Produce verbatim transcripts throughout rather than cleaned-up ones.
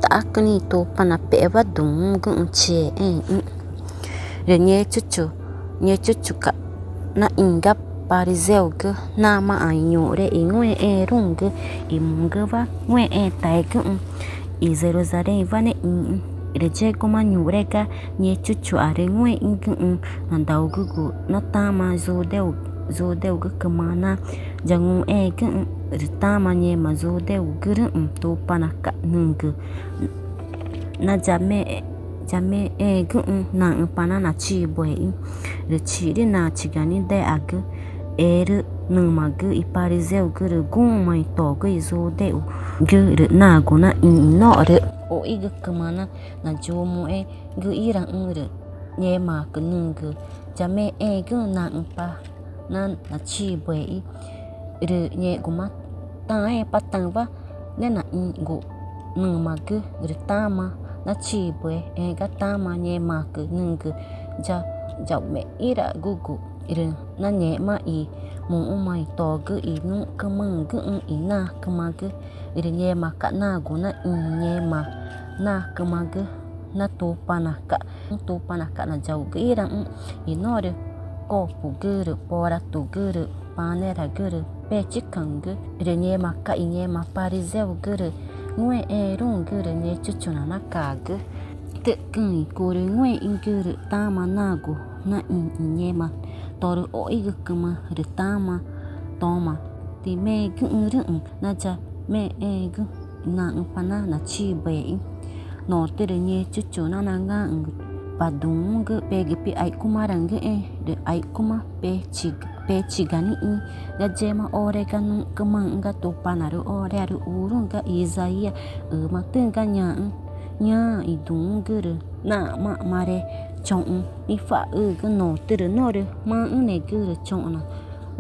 ṯacü nixĩ i Tupana pexwa duü̃xü̃güxü̃ chixexẽẽxü̃. Rü Ngechuchu, Ngechuchuca̱x naxĩ ga Parichéugü namaã i ñuxre i ngúexẽẽruü̃gü i mugüwa ngúexẽẽtaegüxü̃ i Yerucharéü̃wa ne ĩxü̃. Rü yexguma ñuxre ga Ngechuchuãrü ngúexü̃güxü̃ nadaugügu na tama yudíugücüma na yanguxẽẽgüxü̃, rü tama ngẽma yudíugürüxü̃ Tupanaca̱x nügü na yame, yamexẽẽgüxü̃ naxü̃pa na nachibuexü̃. Rü chixri nachiga nidexagü, erü nümagü i Parichéugü rü guxü̃ma i togü i yudíugü rü nagu naxĩ i norü o̱xigücüma na nayumuxẽgüxíraxü̃. Rü ngẽmaãcü nügü yamexẽẽgüxü̃ naxü̃pa na nachibuexü̃. Rü ngẽxguma taãẽpataü̃wa ne naxĩgu nümagü rü tama nachibue, ega tama ngẽmaãcü nügü ya, yaumexü̃ragugu rü nangẽxma i muxü̃ma i togü i nuxcümaü̃güxü̃ i nacümagü. Rü ngẽmaca̱x nagu naxĩ i ngẽma nacümagü na Tupanaca̱x, Tupanaca̱x nayaugüxíraxü̃ i norü copugü rü poratugü rü paneragü rü pechicaü̃gü. Rü ngẽmaca̱x i ngẽma Parichéugü rü ngúexẽẽruü̃gü rü Ngechuchuna nacagü tü̱xcüü̃ i curü ngúexü̃gü rü tama nagu naxĩ i ngẽma torü o̱xigücüma rü tama toma timegüxü̃rüxü̃ na yamexẽẽgüxü̃ naxü̃pa na nachibuexü̃. Notürü Ngechuchu nanangãxü̃gü pa duü̃xü̃gü pegü pexü̃ aixcüma arangüxẽẽ rü aixcüma pechiga, pechiga nixĩ ga yema ore ga nuxcümaü̃xü̃ ga Tupanaãrü orearü urüxü̃ ga Isaías ümatüxü̃ ga ñaxü̃ ñaã i duü̃xü̃gü rü namaã marü choxü̃ nicua̱xüü̃gü. Notürü norü maxü̃negü rü choxna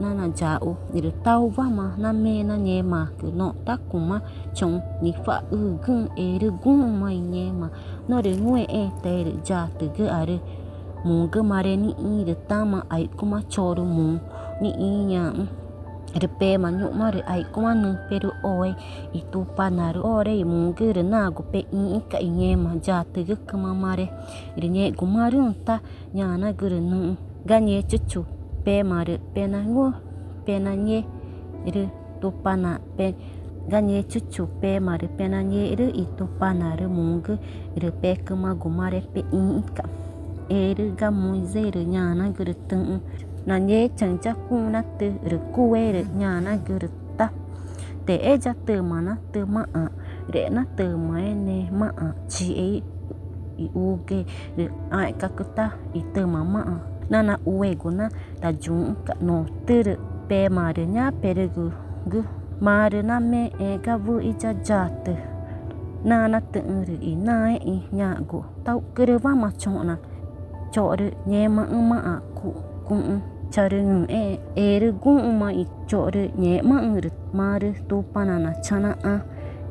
nanayaxu rü taxuwama name na ngẽmaãcü noxtacuma choxü̃ nicua̱xüü̃güxü̃ erü guxü̃ma i ngẽma norü ngúexẽẽtae rü yatügüarü mugü marü nixĩ rü tama aixcüma chorü mu nixĩ ñaxü̃. Rü pema ñu̱xma rü aixcüma nüxü̃ perüxoe i Tupanaãrü ore i mugü rü nagu pexĩxü̃ca̱x i ngẽma yatügücüma marü. Rü ngẽxgumarüü̃ tá ñanagürü nüxü̃ ga Ngechuchu pema rü penangúxü̃, penangúxü̃ rü Tupana, pe, ga Ngechuchu pema rü penangúxü̃ rü i Tupanaãrü mugü rü pecüma gumarü pexĩxü̃ca̱x. Erü ga Moisés rü ñanagürü tüxü̃: Nangechaü̃ ya cuxü̃ natü rü cue rü ñanagürü tá: Texé ya tüma natümaã, rüe̱xna tümaẽnemaã chixexü̃ i uge rü ãẽ̱xgacü tá i tümamaã na naxuegu na tayuxü̃ca̱x. Notürü pema rü ñaã perügügü marü name ega wüxi ya yatü na natüxü̃ rü i naẽxü̃ ñaxgu taxucürüwama choxna chorü ngẽmaxü̃maã cuxü̃ charüngü̃xẽẽ erü guxü̃ma i chorü ngẽxmaxü̃ rü marü Tupana nachanaxã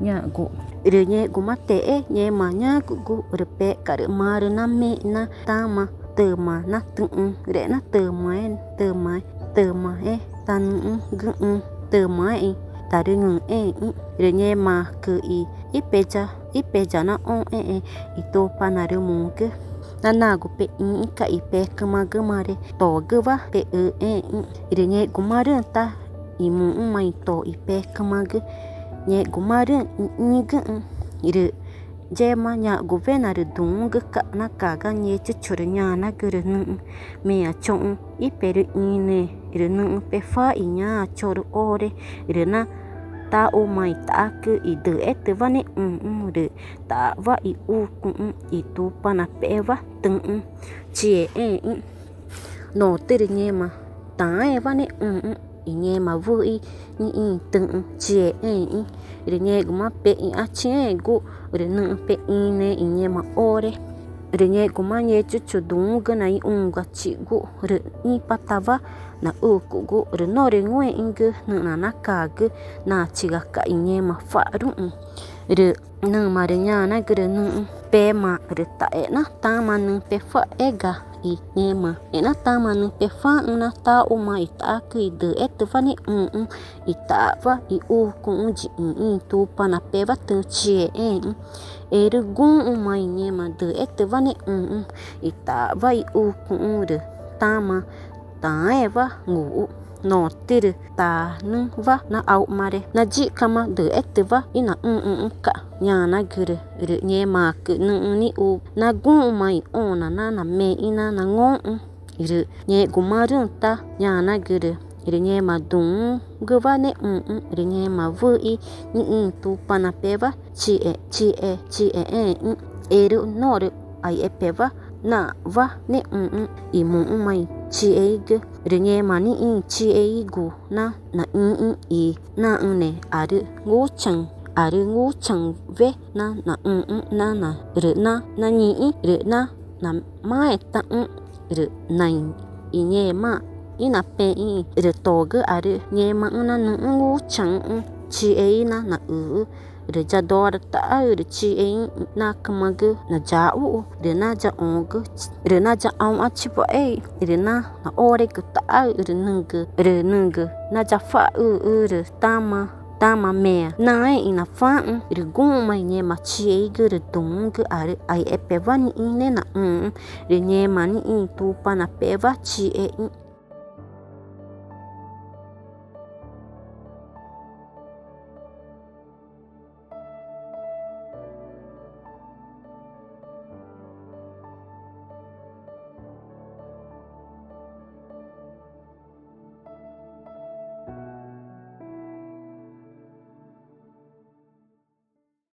ñaxgu. Rü ngẽxguma texé ngẽma ñaxgugu rü pexca̱x rü marü name na tama tüma natüxü̃, rüe̱xna tümaẽ, tümaẽ, tümaẽ tanüxü̃güxü̃, tümaẽxü̃ tarüngü̃xẽẽxü̃. Rü ngẽmaãcü i ípeya, ípeya naxõxẽẽ i Tupanaãrü mugü na nagu pexĩxü̃ca̱x i pecümagümarü togüwa pexüxẽẽxü̃. Rü ngẽxgumarüü̃ tá i muxü̃ma i to i pecümagü. Ngẽxgumarüü̃ ixĩgüxü̃ rü yema ñaxguwena rü duü̃xü̃güca̱x naca ga Ngechuchu rü ñanagürü nüxü̃: Meã choxü̃ íperüxĩnüẽ rü nüxü̃ pecuá i ñaã chorü ore rü na taxuma i ṯacü i düxétüwa nixũxü̃ rü taxwa i ucuxü̃ i Tupana pexwa tüxü̃ chixexẽẽxü̃. Notürü ngẽma taãẽwa nixũxü̃ i ngẽma wüxi nixĩ i tüxü̃ chixexẽẽxü̃. Rü ngẽxguma pexĩãchiẽẽgu rü nüxü̃ pexĩnüẽ i ngẽma ore. Rü ngẽxguma Ngechuchu duü̃xü̃gü naixũgüachixgu rü ĩpatawa naxücugu rü norü ngúexü̃gü nüxna nacagü nachigaca̱x i ngẽma cua̱xruü̃. Rü nüma rü ñanagürü nüxü̃: Pema rü taxe̱xna tama nüxü̃ pecua̱x ega i ngẽma ẽna tama nüxü̃ pecuáxü̃ na taxuü̃ma i taxacü i düxétüwa nixũxü̃ i taxwa i ucuxü̃ yiĩxü̃ i Tupana pewa tüxü̃ chixexẽẽxü̃. Erü guxü̃ma i ngẽma düxétüwa nixũxü̃ i taxwa i ucuxü̃ rü tama taãẽwa nguxü̃. Notürü tanüwa naxaumare na yixcama düxétüwa ínaxũxũxü̃ca̱x, ñanagürü. Rü ngẽmaãcü nüxü̃ nixu na guxü̃ma i õna na namexü̃ na nangoxü̃, rü ngẽxgumarüü̃ tá, ñanagürü. Rü ngẽma duü̃xü̃güwa nixũxü̃ rü ngẽma wüxi nixĩ i Tupana pewa chixexẽẽxü̃. Erü norü aipewa naxwa nixũxü̃ i muxü̃ma i chixexü̃gü. Rü ngẽma nixĩ i chixexü̃gu na naxĩxü̃ i naxünearü ngúchaü̃ãrü ngúchaü̃we na naxũxü̃ na rü na naxĩxü̃ rü na namaẽtaxü̃ rü naĩ i ngẽmaã ínapexü̃ i rü togüarü ngẽmaxü̃ na nüxü̃ ngúchaü̃xü̃ chixexü̃ na naxüxü̃. Rü yadorataxaü rü chixexü̃ nacümagü nayaxuxu rü nayaxõgü rü nayaxãũxãchiwa̱xe rü nanaxoregütaxaü rü nügü rü nügü nayacua̱xüü rü tama tama meã naãẽ i nacuáxü̃. Rü guxü̃ma i ngẽma chixexü̃gü rü duü̃xü̃güarü aipewa nixĩ ne naxũxü̃ rü ngẽma nixĩ i Tupana pewa chixexü̃.